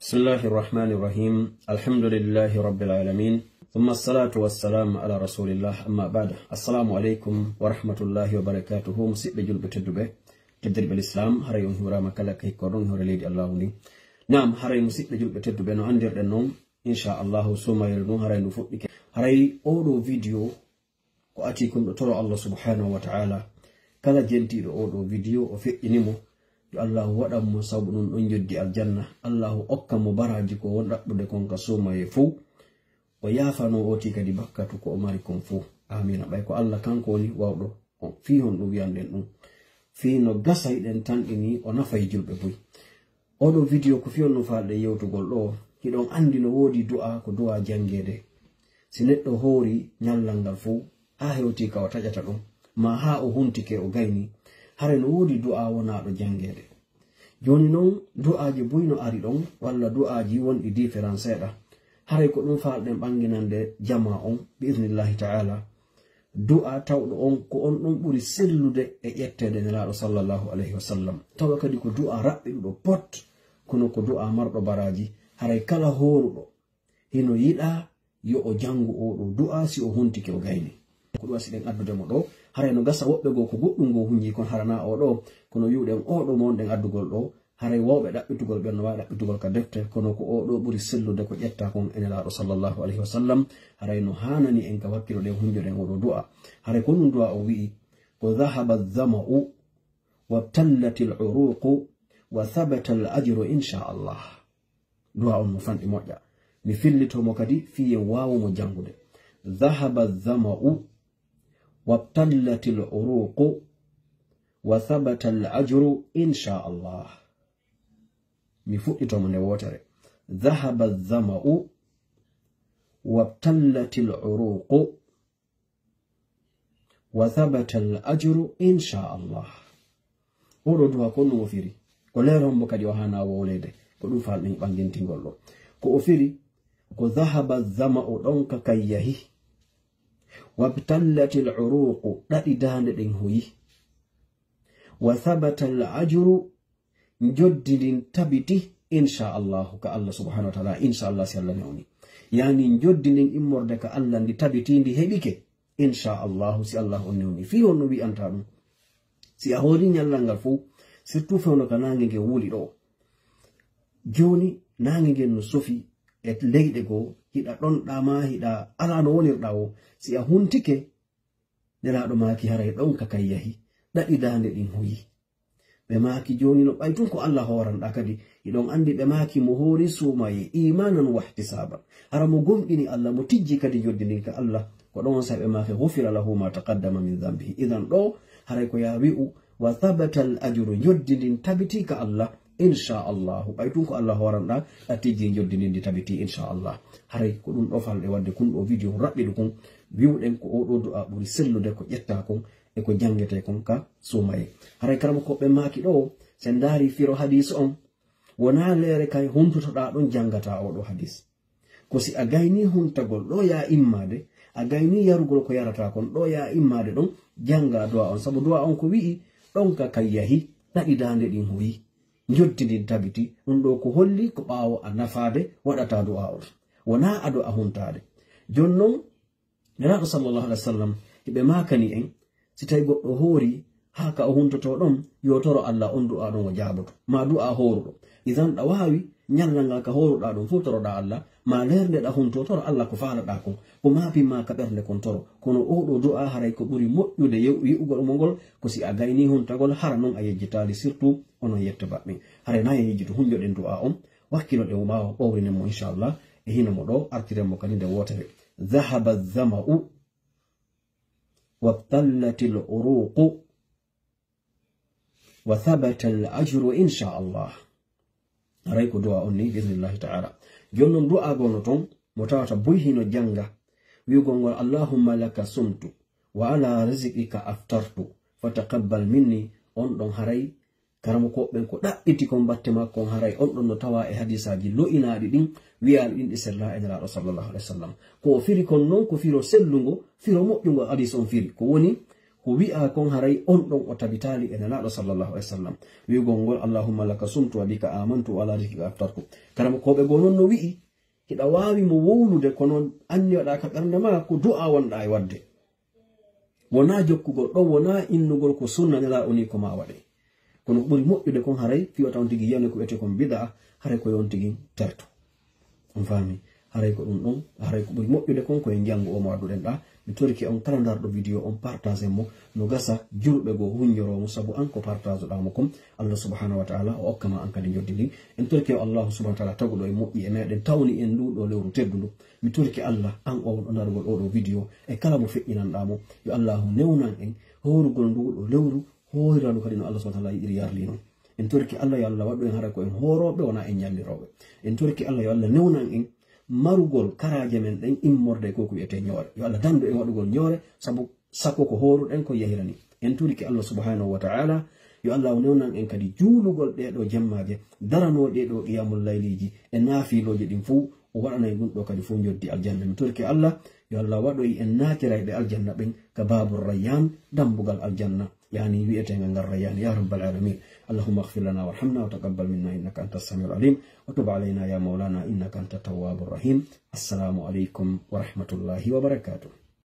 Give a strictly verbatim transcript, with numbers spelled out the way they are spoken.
بسم الله الرحمن الرحيم. الحمد لله رب العالمين. ثم الصلاة والسلام على رسول الله. أما بعد. السلام عليكم ورحمة الله وبركاته. Musiɓɓe julɓe tedduɓe, teddirɓe Lislaam, haray on hiwraama kala ka hikkoɗon e hoore leydi Allaahu ndin. Naam, haray musiɓɓe julɓe tedduɓe, no anndirɗen non, insha Allahu, suumayere ndun haray ndu fuɗɗike. Haray oo ɗoo video ko ati kon ɗo toro Allah subhanahu wa ta'ala. Kala jentiiɗo oo ɗoo video o feƴƴini mo, yo Allahu waɗan mo sababu ɗun ɗon njoddi aljanna. Allahu okka mo baraaji ko won ɗaɓɓude kon ka suumayee fow. O yaafanoo oo tii kadi bakkatu ko o mari kon fow. Aamiina. Ɓay ko Allah kanko woni waawɗo on. Fii honɗun wi'anɗen ɗun? Fii no gasa hiɗen tanɗini o nafay julɓe buy. Oo ɗoo video ko fii on no faalɗen yewtugol ɗoo. Hiɗon anndi no woodi du'a ko du'a janngeede. Si neɗɗo hoori ñallal ngal fow, haa hewtii ka o taƴata ɗon, maa haa o huntike o gaynii, haray no woodi du'a wonaaɗo janngeede. Jooni non, du'aaji buy no ari ɗon, walla du'aaji wonɗi différence seeɗa. Haray ko ɗun faalɗen ɓanginande jamaa on, bi idnillahi ta'ala. Du'a tawɗo on, ko on ɗon ɓuri sellude e ƴetteede Nelaaɗo sallallahu alayhi wa sallam. Tawa kadi ko du'a raɓɓiɗuɗo pot, kono ko du'a marɗo baraaji. Haray kala hooruɗo hino yiɗaa yo o janngu oo ɗoo du'a si o huntike o gaynii. Ko ɗun wasi ɗen addude mo ɗoo. Haray no gasa woɓɓe goo ko goɗɗun goo hunjii kon, hara naa oo ɗoo. Kono wi'uɗen oo ɗoo mo wonɗen addugol ɗoo, haray waawɓe ɗaɓɓitugol ɓen no waawi ɗaɓɓitugol ka defte, kono ko oo ɗoo ɓuri sellude ko ƴettaa kon e Nelaaɗo sallallahu alayhi wa sallam. Haray no haanani en ka wakkilo ɗen hunjoɗen oo ɗoo du'a. Haray ko ɗun du'a o wi'i, ko: "Dhahaba adh-dhama'u wabtallatil uruqu wa thabata al-ajru insha Allah." Du'a on no fanɗi moƴƴa. Mi fillito mo kadi fii en waawu mo janngude. "Dhahaba adh-dhama'u wabtallatil uruqu wa thabata al-ajru insha Allah." Mi fuɗɗito mo nde wootere. "Dhahaba adh-dhama'u wabtallatil uruqu wa thabata al-ajru insha Allah." Oo ɗoo du'a ko honɗun o firi? Ko leeron mo kadi o haanaa wowleede. Ko ɗun faalɗen ɓangintingol ɗoo. Ko o firi, ko: "Dhahaba adh-dhama'u", ɗonka kay yahi. "Wabtallatil uruqu", ɗaɗi daande ɗen hoyi. "Wa thabata al-ajru", njoddi ndin tabiti, insha Allahu, ka Allah subhanahu wa ta'ala, insha Allah, si Allah newni. Yaani, njoddi ndin immorde ka Allah ndi tabiti, ndi heɓike, insha Allahu, si Allah on newni. Fii honno wi'anta ɗun? Si a hoori ñallal ngal fow, surtout fewndo ka naange ngen wuli ɗoo. Jooni, naange ngen no sofi e leyɗe goo, hiɗa ɗonɗaa maa, hiɗa alaa no wonirɗaa woo. Si a huntike, Nelaaɗo maaki, haray ɗonka kay yahi, ɗaɗi daande ɗin hoyi. Ɓe maaki, jooni no ɓay tun ko Alla hooranɗaa kadi. Hiɗon anndi ɓe maaki, mo hoori suumayee, iimaanan wa ihtisaaban. Hara mo gomɗini Alla, mo tijji kadi njoddi ndin ka Alla, ko ɗon saa'i ɓe maaki, "Ghufira lahu ma taqaddama min dhanbihi." Idan ɗoo, haray ko yaa wi'u, "Wa thabata al ajru", njoddi ndin tabitii ka Alla, insha Allahu. Ɓay tun ko Alla hooranɗaa, a tijji njoddi ndin ndi tabitii, insha Allah. Haray ko ɗun ɗoo falɗe waɗde kun ɗoo video raɓɓiɗo kun, wi'uɗen ko oo ɗoo du'a ɓuri sellude ko ƴettaa kon e ko janngetee kon ka suumayee. Haray karamokooɓe maaki ɗoo, si en ndaarii firo hadiis on, wonaa leere kay huntotoɗaa ɗon janngataa oo ɗoo hadiis. Ko si a gaynii huntagol ɗoo yaa immaade, a gaynii yarugol ko yarataa kon ɗoo yaa immaade ɗon, janngaa du'a on. Sabu du'a on ko wi'i, ɗonka kay yahi, ɗaɗi daande ɗin hoyi, njoddi ndin tabiti. Ɗun ɗoo ko holli ko ɓaawo a nafaade waɗataa du'a on. Wonaa ado a huntaade. Jooni non, Nelaaɗo sallallahu alaihi wasallam, hiɓe maakani en, si tawi goɗɗo hoori, haa ka o huntotoo ɗon, yo toro Alla on du'a ɗon o jaaboto. Maa du'a hooruɗo. Idan ɗa waawi ñallal ngal ka hooruɗaa ɗon fow toroɗaa Alla, maa leer nde ɗa huntoo toro Alla ko faalaɗaa kon, ko maapi maa ka ɓernde kon toro. Kono oo ɗoo du'a haray ko ɓuri moƴƴude yew-, yi'ugol mo ngol, ko si a gaynii huntagol, hara non a yejjitaali, surtout onon yettoɓe ɓen. Haray naa en yejjito, hunjoɗen du'a on, wakkiloɗen ɓaawo, ɓawrinen mo, inshallah, e hino mo ɗoo, artiren mo kadi nde wootere. Dhahaba adh-dhama'u wabtallatil uruqu wa thabatal ajru, insha Allah. Haray ko du'a on ni, bi idnillahi ta'ala. Jooni non du'a goo no ton, mo tawata buy hino jannga, wi'ugol ngol, "Allahumma laka sumtu, wa ala rizqika aftartu, fataqabbal minni." On ɗon haray karamokooɓe ɓen ko ɗaɓɓiti kon batte makko on, haray on ɗon no tawaa e hadiisaaji lo'inaaɗi ɗin, wi'aaɗi ɗin ɗi sellaa e Nelaaɗo sallallahu alaihi wasallam. Ko o firi kon non ko firo sellungo, firo moƴƴungo hadiis on firi. Ko woni, Ko wi'aa kon haray on ɗon o tabitaali e Nelaaɗo sallallahu alaihi wasallam. Wi'ugol ngol, "Allahumma laka sumtu wa bika amantu wa ala rizqika aftartu." Karamokooɓe goo non no wi'i, hiɗa waawi mo wowlude, kono anniyoɗaa ka ɓernde maa ko du'aa wonɗaa e waɗde. Wonaa jokkugol ɗon, wonaa innugol ko sunna Nelaaɗo nii ko maa waɗe. Kono ko ɓuri moƴƴude kon haray, fii wata on tigi yiyane ko wi'etee kon bid'a, haray ko yo on tigi terto. On faami? Haray ko ɗum ɗon, haray ko ɓuri moƴƴude kon ko e njanngu o mo adduɗen ɗaa. Mi torike on kala ndarɗo video on, partage mo, no gasa julɓe goo huññoroo mo, sabu an ko partage ɗaa mo kon, Allah subhanahu wa ta'ala o okka ma an kadi njoddi ndin. En torike o Allah subhanahu wa ta'ala taguɗo e moƴƴi e meɗen, tawni en nduu ɗoo lewru teddundu. Mi torike Allah, an o wonɗo ndarugol oo ɗoo video, e kala mo feƴƴinanɗaa mo, yo Allahu newnan en hoorugol nduu ɗoo lewru, hoorirandu kadi no Allah subhanahu wa ta'ala yiɗiri yarli non. En torike Allah yo Allah waɗu en hara ko en hoorooɓe, wonaa en ñallirooɓe. En torike Allah yo Allah newnan en marugol karaaje men ɗen immorde e ko ko wi'etee ñoore. Yo Allah dandu en waɗugol ñoore, sabu sakko ko hooruɗen ko yahirani. En torike Allah subhanahu wa ta'ala yo Allah newnan en kadi juulugol ɗee ɗoo jemmaaje, daranoo ɗee ɗoo qiyamul layliiji e naafilooji ɗin fow, o waɗana en ɗum ɗoo kadi fow njoddi aljanna. Mi torike Allah yo Allah waɗoy en naatira e ɓe aljanna ɓen ka baabur Rayyan, dambugal aljanna. Yani wi'eteengal ngal Rayyan, ya rabbal alamin. اللهم اغفر لنا وارحمنا وتقبل منا إنك أنت السميع العليم وتب علينا يا مولانا إنك أنت التواب الرحيم. السلام عليكم ورحمة الله وبركاته.